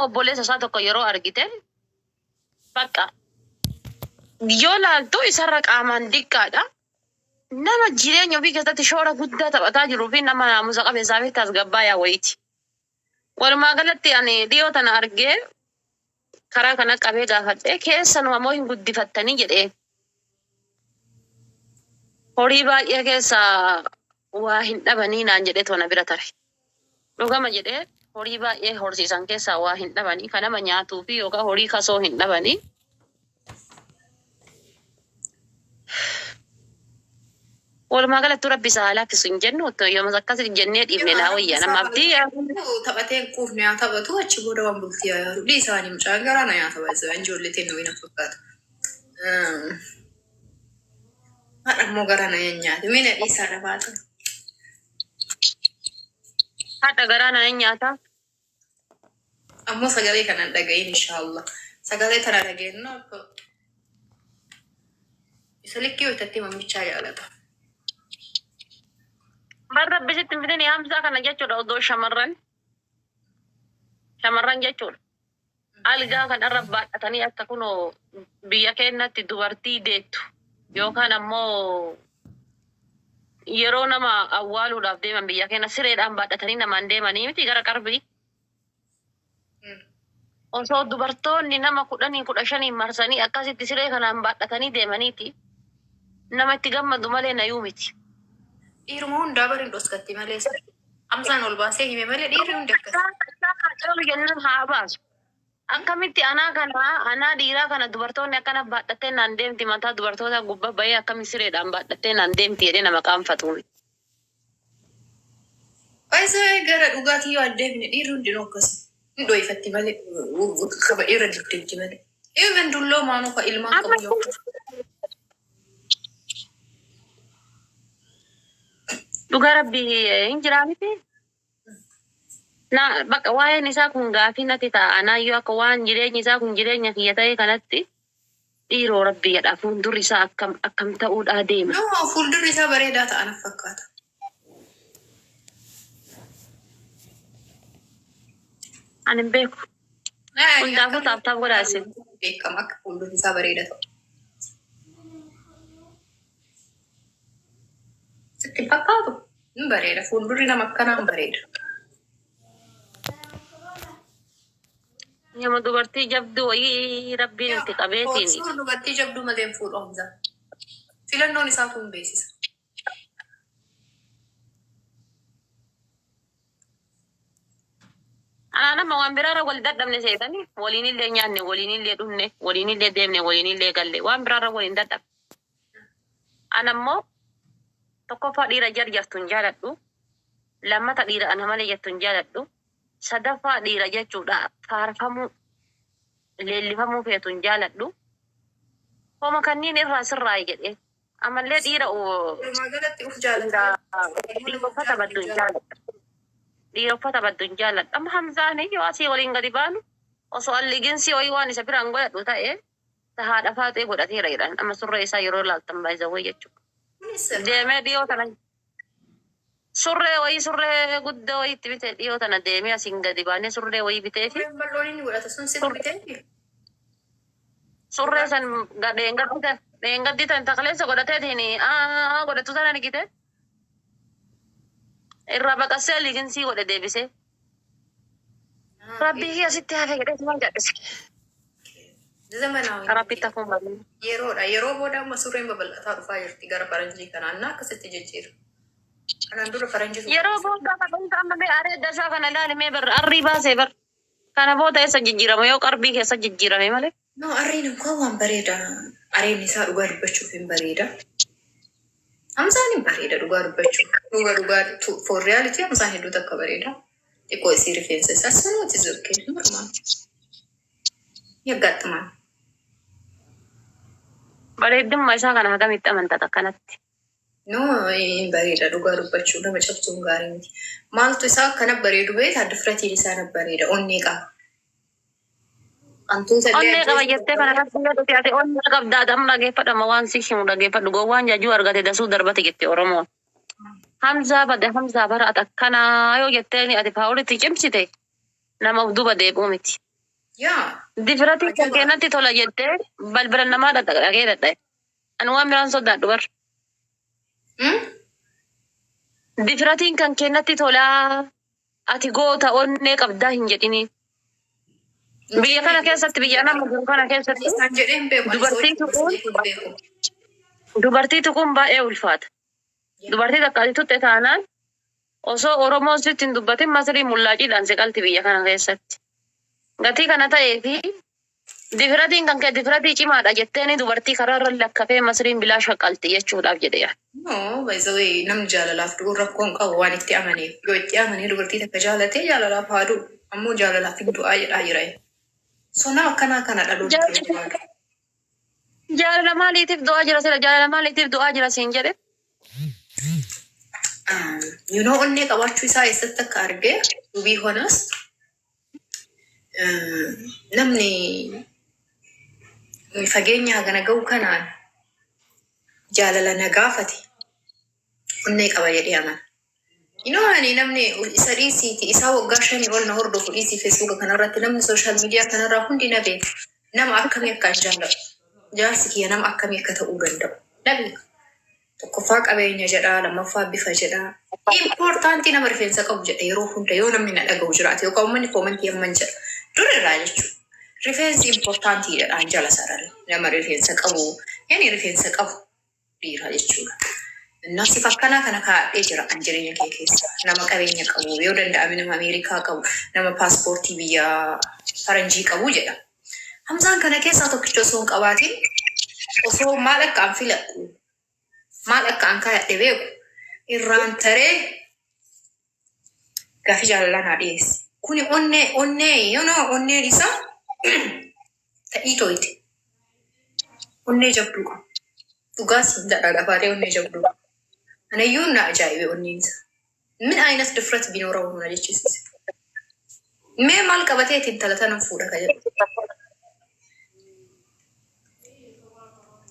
Obboleessa isaa tokko yeroo argite bakka yoo laaltu isarra qaamaan diqqaadha. Nama jireenya ofii keessatti shoora guddaa taphataa jiruu fi nama naamusa qabeessaa fi tasgabbaayaa wayiiti. Walumaa galatti ani dhiyoo tana argee karaa kana qabee gaafadhee keessanuma moo hin guddifattanii jedhee. Horii baay'ee keessaa waa hin dhabanii naan jedhee toona bira tare. Dhugama jedhee horii baay'ee horsiisan keessaa waa hin dhabanii kan nama nyaatuu fi yookaan horii kasoo hin dhabanii. Walumaa galatti Rabbi isaa haa laaffisu hin jennu yooma akkas jennee dhiifne naa wayya nama abdii. Taphatee hin quufne haa taphatu, achi booda waan bultii haa yaalu. Dhiisaanii mucaan garaa na nyaata baay'ee ijoollee teenya wayii na fakkaata. Haadha immoo garaa na nyaate. Mina dhiisaa dhabaata. Haadha garaa na nyaata. Ammoo sagalee kana hin dhaga'iin inshaallah. Sagalee tana dhageenyu akka isa likkii hojjettee mammichaa jaalata. Bar Rabbi sitti hin fidini Hamzaa kana jechuudha odoo shamarran jechuudha. Algaa kanarra baadhatanii akka kunoo biyya keenyatti dubartii deettu yookaan ammoo yeroo nama awwaaluudhaaf deeman biyya keenya sireedhaan baadhatanii namaan deemanii miti gara qarbii. Osoo dubartoonni nama 10 15 marsanii akkasitti siree kanaan baadhatanii deemaniiti nama itti gammadu malee nayuu miti. Dhiiruma hundaa bari hin dhoskatti malee. Hamzaan ol baasee hime malee dhiirri hundi akkas. Caalu jennaan haa baasu. Akkamitti anaa kana anaa dhiiraa kana dubartoonni akkana baadhattee naan deemti mataa dubartoota gubbaa bahee akkamitti sireedhaan baadhattee naan deemti jedhee nama qaanfatuun. Baay'ee gara dhugaatii yoo addeemne dhiirri hundinuu akkas. Hin dho'ifatti malee qaba dhiirra diddeetti malee. Even dulloo maanuu ka ilmaan qabu yoo. Dhugaa Rabbii hin jiraa miti. Na bakka waa'een isaa kun gaafii natti ta'a. Anaayyuu akka waan jireenyi isaa kun jireenya kiyya ta'e kanatti dhiiroo Rabbii jedha fuuldurri isaa akkam akkam ta'uudhaa deema. No, fuuldurri isaa bareedaa ta'a naf fakkaata. Ani hin beeku. Hundaafuu tap tap godhaa isin. Beekama akka fuuldurri isaa bareedaa ta'u. Sitti hin fakkaatu? Hin bareeda. Fuuldurri nama akkanaa hin bareeda. Nama dubartii jabduu wayii Rabbiin itti qabeetiin. Fuudhuun dubartii jabduu malee hin fuudhu Hamzaa. Filannoon isaa kun beeksisa. Anaa nama waan biraarra wal dadhabne seetanii waliinillee nyaanne, waliinillee dhumne, waliinillee deemne, waliinillee galle, waan biraarra waliin dadhabne. Ana immoo tokkoffaa dhiira jarjartu hin jaaladhu. Lammata dhiira ana malee jettu hin jaaladhu. Sadaffaa dhiira jechuudha faarfamuu leellifamuu feetu hin jaaladhu. Homa kanneen irraa sirraayi jedhee. Amallee dhiira Walumaa galatti uf dhiira jaalata. dhiira uffata baddu hin jaaladhu. Dhiira uffata baddu hin jaaladhu. Amma Hamzaan yoo asii waliin gadi baanu osoo alliginsii wayii waan isa biraan godhadhu ta'e haadha faaxee godhateera jedhan. Amma surree isaa yeroo ilaaltan baay'isawwee jechuudha. Kunis Deemee dhiyoo tana surree wayii surree guddaa wayii itti bitee dhiyoo tana deemee asiin gadi baanee surree wayii bitee fi Surreen bal'oon inni godhata sun sitti bitee surree san dheengaddi tan takaleessa godhateetiin aa godhatu sana argite irraa baqassee liginsii godhe deebisee. Rabbii kiyya sitti hafe jedhee tuman jedhise. Zamanaawi. Rabbi tafuun barbaada. Yeroodha. Yeroo booda amma surreen babal'ataa dhufaa jirti gara faranjii kanaan na akkasitti jijjiira. Kanaan dura faranjii Yeroo booda kana amma mee areedda isaa kana ilaali mee bar arrii baasee bar. Kana booda eessa jijjiirama yoo qarbii keessa jijjiirame malee. No, arriin kun waan bareeda. Areen isaa dhugaa dubbachuuf hin bareeda. Hamzaan hin bareeda dhugaa dubbachuuf. Dhugaa dhugaa for reality Hamzaan hedduu takka bareeda. Xiqqoo isii rifeensa isaa sanuuti is okay. Normal. Yaggaxxumaan. Bareeddummaa isaa kana hagamitti amantaa akkanatti? No, hin bareeda dhugaa dubbachuu nama cabsuun gaarii miti. Maaltu isaa akkana bareedu beektaa? Difratiin isaa na bareeda. Onnee qaba. Hantuuta illee Onnee qaba ajjeesuu jettee kana irratti jedhuti ati onnee qabdaa amma dhageeffadhama waan si himu dhageeffadhu gowwaan jajuu argate dasuu darbate jette Oromoon. Hamzaa bade Hamzaa bara ati akkanaa yoo jetteeni ati paawulitti cimsite nama of duuba deebi'u miti. Yaa Difiratiin kan ajaba. keenatti tola jettee balbala namaa dhaqee dhadha'e. Ani waan biraan sodaadhu bar. Hmm? Difiratiin kan keenatti tolaa ati goota onnee qabdaa hin jedhini. Hin Biyya kana jenne keessatti biyya nama jiru kana keessatti isaan jedhee hin beeku. Ani isa dubartii wajjin tuquun jedhee hin beeku. dubartii tuquun baay'ee ulfaata. Dubartii takka ati tutte taanaan osoo Oromoon sitti hin dubbatin masrii mullaaciidhaan si qalti biyya kana keessatti. Gatii kana ta'ee fi difiratiin kan kee difiratii cimaadha jetteeni dubartii karaarra lakkafee masriin bilaa shaqalti jechuudhaaf jedhe. No, by the way, namni jaalalaaf du'u rakkoo hin qabu waan itti amaneef. Yoo itti amanee dubartii takka jaalatee jaalalaaf haa du'u. Ammoo jaalalaaf hin du'aa jedhaa jira. So nama akkanaa kana dhaloonni barbaadu. Jaalala maaliitiif du'aa jira sila jaalala maaliitiif du'aa jira siin jedhe. You know, onnee qabaachuu isaa eessatti akka arge, to be honest, namni fageenya hagana ga'u kanaan jaalala na gaafate onnee qaba jedhee amana. You know, ani namni isa dhiisiiti isaa waggaa 5 ol na hordofu dhiisii Facebooka kanarratti namni social media kanarraa hundi na beeka. Nama akkamii akka an jaalladhu. Jaarsi kiyya nama akkamii akka ta'uu danda'u. Na beeka. Tokkoffaa qabeenya jedhaa, lammaffaa bifa jedhaa. Important nama rifeensa qabu jedha yeroo hunda yoo namni na dhaga'u jiraate yookaan uummanni comment amman jedha. Dur irraa jechuudha. Rifeensi important jedhaan jala sarare. Nama rifeensa qabu, yani rifeensa qabu dhiira jechuudha. Nasiif akkanaa kana kaa'adhee jira an jireenya kee keessa. Nama qabeenya qabu, yoo danda'ame nama Ameerikaa qabu, nama paaspoortii biyya faranjii qabu jedha. Hamzaan kana keessaa tokkicha osoo hin qabaatin osoo maal akka an filadhu, maal akka an kaayadhe beeku irraan taree gaafii jaalalaa naa dhiyeesse. Kuni onnee onnee you know onneen isaa ta'ii tooyte. Onnee jabduu qaba. Dhugaa siin jedha lafaatee onnee jabduu qaba. Anayyuu na ajaa'ibe onneen isaa. ምን አይነት ድፍረት ቢኖረው ነው na jechisiise. Mee maal qabateeti intala tanan fuudha ka jedhu.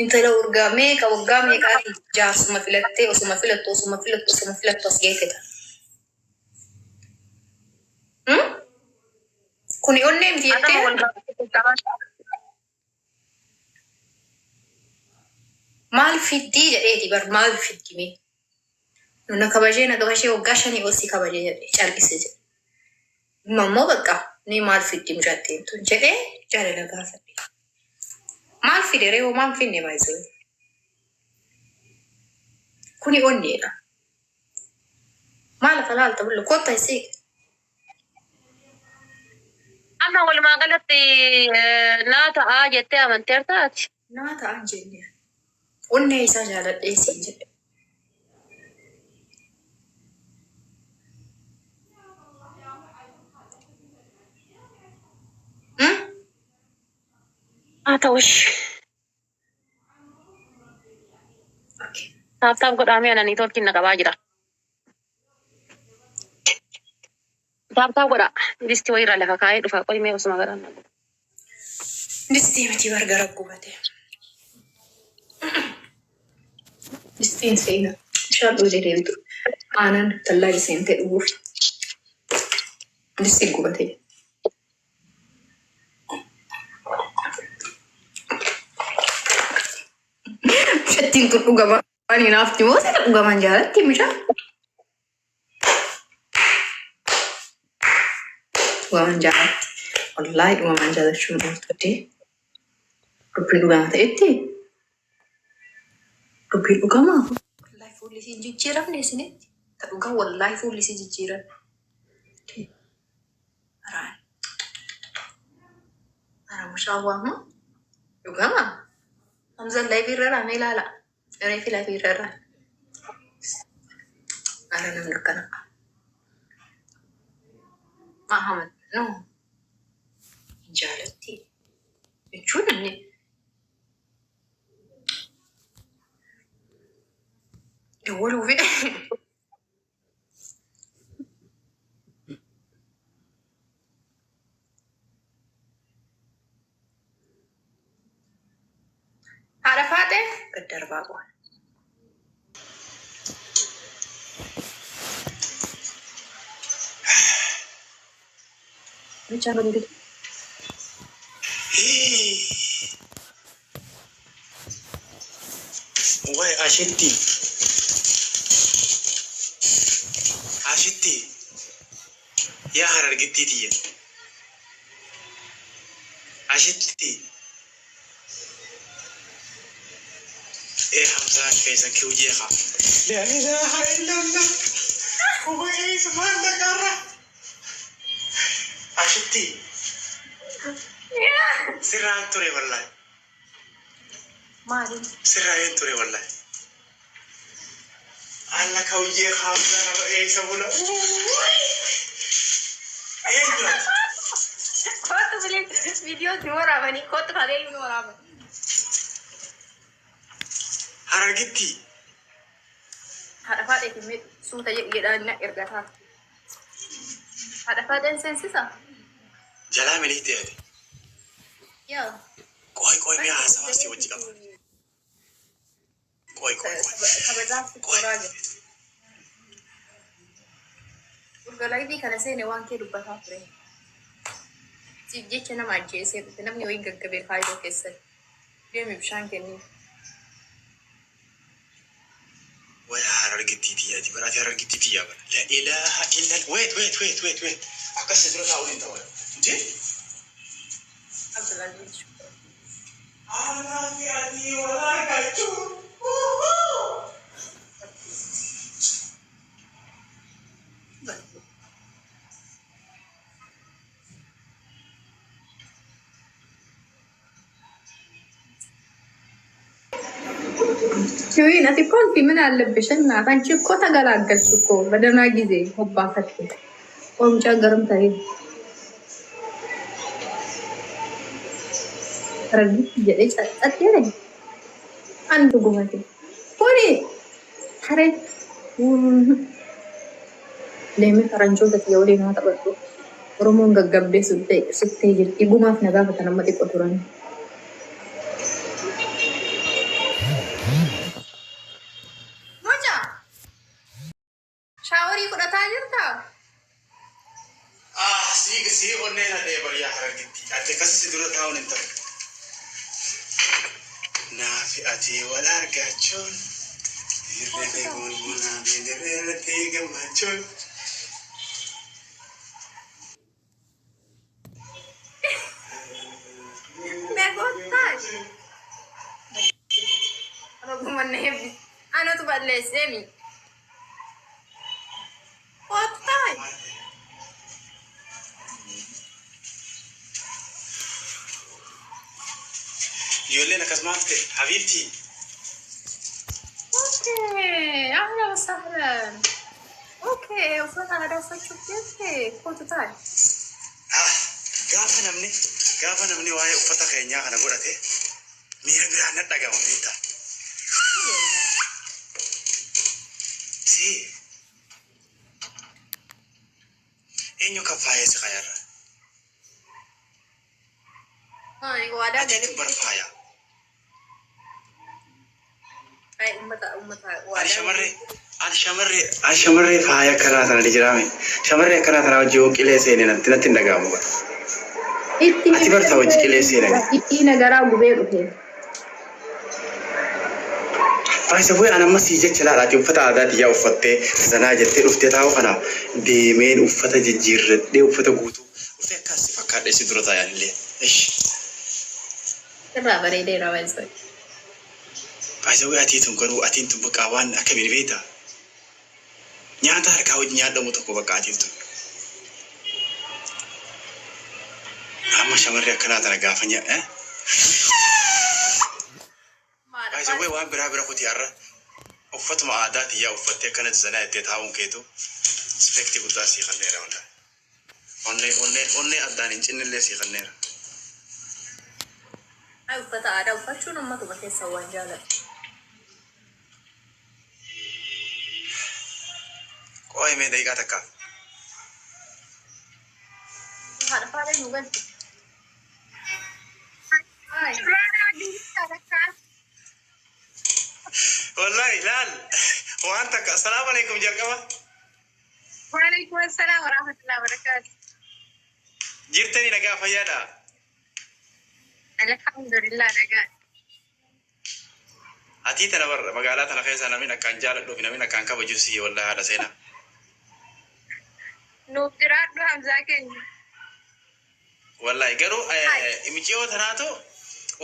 Intala urgaa meeqa waggaa meeqaatiin jaarsuma filattee osuma filattu osuma filattu osuma filattu as geesse ta'a. Hmm? Kuni onnee miti Adama jettee wal gaafachuu maal fiddii jedheeti bar maal fiddi mee. Na kabajee na kabajee waggaa 5 ol si kabajee jedhee cal'ise jedhe. Amma immoo bakka ni maal fiddi mucattiin tun jedhee jaalala gaafadhe. Maal fide ree homaa hin finne baay'isee. Kuni onneedha. Maal afa laalta bullu kottaa isii. Amma walumaa galatti naa ta'aa jettee amanteerta ati. Naa ta'an jenne. Onnee isaa jaaladhee siin jedhe. Hmm? Haa ta'u ishi. Okay. Tap tap godhaamee ananii tolkiin na qabaa jira. Tap tap godhaa. Distii wayiirraa lafa kaa'ee dhufa qoyimee osuma garaan na godha. Distii miti bargara gubate. Distiin seenaa. Bishaan dhugdee deebitu. Aanan tallaaji seentee dhuguuf. Distiin gubate. Shattiin tun dhugamaan hinaafti moo sila dhugamaan jaalatti mucaa? Dhugamaan jaalatti. Wallaahi dhugamaan jaalachuun ooltutti. Dubbiin dhugamaa ta'etti. Dubbiin dhugamaa. Wallaahi fuulli isii hin jijjiiramne isinitti. Ta dhugaa wallaahi fuulli isii jijjiirame. Araan. Ara mucaa waama. Dhugamaa. Hamzaan live irra raamee ilaala. Reefi live irra raame. Ara namni akkana. Ahmad no. Jaalatti. Jechuun inni dawwaluu fedhe. Haadha faatee gad darbaa qofa. Bichaa gadi. Way ashitti. Ashitti. Yaa Harargittii tiyya. Ashitti. Ee Hamzaan keessan kiwjee haa. La ilaha illallah. Kuma eessa maal dhaqarra? Ashitti. Sirraan ture wallahi. Maali? Sirraan ture wallahi. Alla kawjee Hamzaan nama eessa bula? Eenyu ati? Kootu bilis viidiyoo si waraabanii kootu kalee nu waraaban. Harargitti. Haadha faadheetiin mee suuta jedhu jedhaa na erga taatu. Haadha faadheen seensisa? Jalaa miliitee ati. Yaa. Qoy qoy mee haasawaa si wajji qaba. Qoy qoy qoy. Kabajaaf si Qoy. toraa jira. Urgalaayii kana seene waan kee dubbataa ture. Siif jecha nama ajjeesee dhufe namni wayii gaggabee kaayiroo keessatti. Deemi bishaan kenniif. Way Harargittii tiyyaati bara ati Harargittii tiyyaa bara. La ilaha illallah. Wait wait wait wait wait. Akkas dura taa'uu hin ta'u. Jee? Abdulaziz. Anaa fi ati wal argachuu. ሽዊን ati ኮንፊ ምን አለብሽ እናት? አንቺ እኮ ተገላገልሽ እኮ በደህና ጊዜ ሆባፈት ቆምጫ ገርም ታይ ረግት jedhee ጸጥ jedhe አንዱ gubate kuni haree deemee faranjoota kiyya waliin haa taphadhu. Oromoon gaggabdee suttee jirti. Gumaaf na gaafatan amma xiqqoo turan. Mucaa shaaworii fudhataa jirtaa? Ah, sii sii onnee na dhee bariyaa Harargittii. Ati akkas si dura taa'uun hin ta'u. Naafi ati wal argachuun. Hirree gurguraa fi dirreerratti gammachuun. Meeqotaa? Rogummaan na eebbise. Anatu balleesseemi. Kottaa. Ijoolleen akkasumaaf ta'e Habiibtii. Okay, ahlan sahlan. Okay, uffata aadaa uffachuuf jettee kootu taa'e. Ah, gaafa namni waa'ee uffata keenyaa kana godhate miira biraan na dhagama beektaa. Si eenyu kan faaya si kaayarra? Maali waadaa Atiitu galee. bar faaya. Ay, uummata Ani waadaa shamarree faaya akkanaa tana ni jiraame. Shamarree akkanaa tana wajjin yoo qilee seene natti hin dhaga'amu bara. Itti Ati barta wajji qilee seenani. Itti nagaraa gubee dhufe. Faayisa bu'ee an amma sii jecha laala ati uffata aadaa tiyyaa uffattee zanaa jettee dhuftee taa'u kana deemeen uffata jijjiirradhee uffata guutuu dhuftee akkas si fakkaadhee si dura taa'an illee. Ish. Irraa bareedeera baay'isoo. Faayisa bu'ee atii tun garuu atiin tun bakka waan akkamiin beektaa? Nyaata harkaa hojii nyaadhamu tokko bakka atiin tun. Amma shamarree akkanaa tana gaafa nyaa. Faayisa bu'ee waan biraa bira kuti har'a uffatuma aadaa tiyyaa uffattee akkanatti zanaa jettee taa'uun keetu respect guddaa sii kenneera wallahi. Onnee onnee onnee addaan hin cinnillee sii kenneera. Ay, uffata aadaa uffachuun uummatuma keessa waan jaalladhu. Qo'ee mee daqiiqaa takka. Haadha faadha nu galchi. Ay. Wallahi laal waan takka assalaamu alaikum jalqaba. وعليكم السلام ورحمة الله وبركاته. Jirtanii nagaa fayyaadha. Alhamdulillah nagaa. Atii tana bar magaalaa tana keessa namni akkaan jaaladhuu fi namni akkaan kabaju si wallahi haadha seenaa. Nuuf jiraadhu Hamzaa keenya. Wallahi garuu miciyoo tanaatu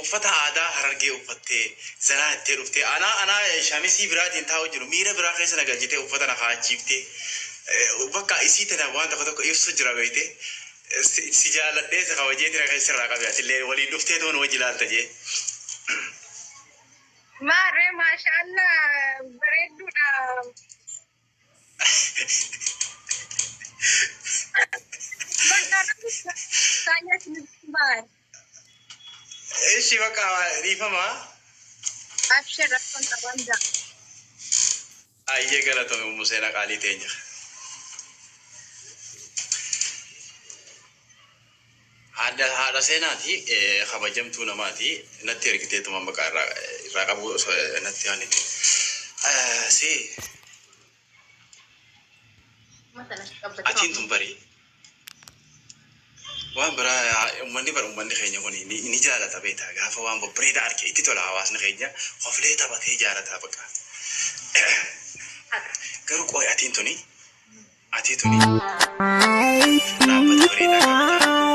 uffata aadaa Harargee uffattee zanaa ittee dhuftee anaa anaa shamisii biraatiin taa'u jiru miira biraa keessa na galchitee uffata na kaachiiftee bakka isii tana waan tokko tokko ibsu jira beekte si jaaladhee si kabajee tira keessa irraa qabe atillee waliin dhuftee toon wajji ilaalta jee. Maarree maashaallah bareedduudha. Ishi bakka dhiifama. Abshir rakkoon qaban jira. Ayyee galatoomi Ummu Seenaa qaalii teenya. Haadha haadha seenaati kabajamtuu namaati natti ergiteetuma maqaa irraa irraa qabu natti aaniti. Si atiin tun barii waan biraa uummanni bara uummanni keenya kun ni jaalata beektaa gaafa waan babbareedaa arge itti tola hawaasni keenya hoflee taphatee jaalata baqa. Garuu qoy atiin tuni atii tuni dhaabbata bareedaa qabda.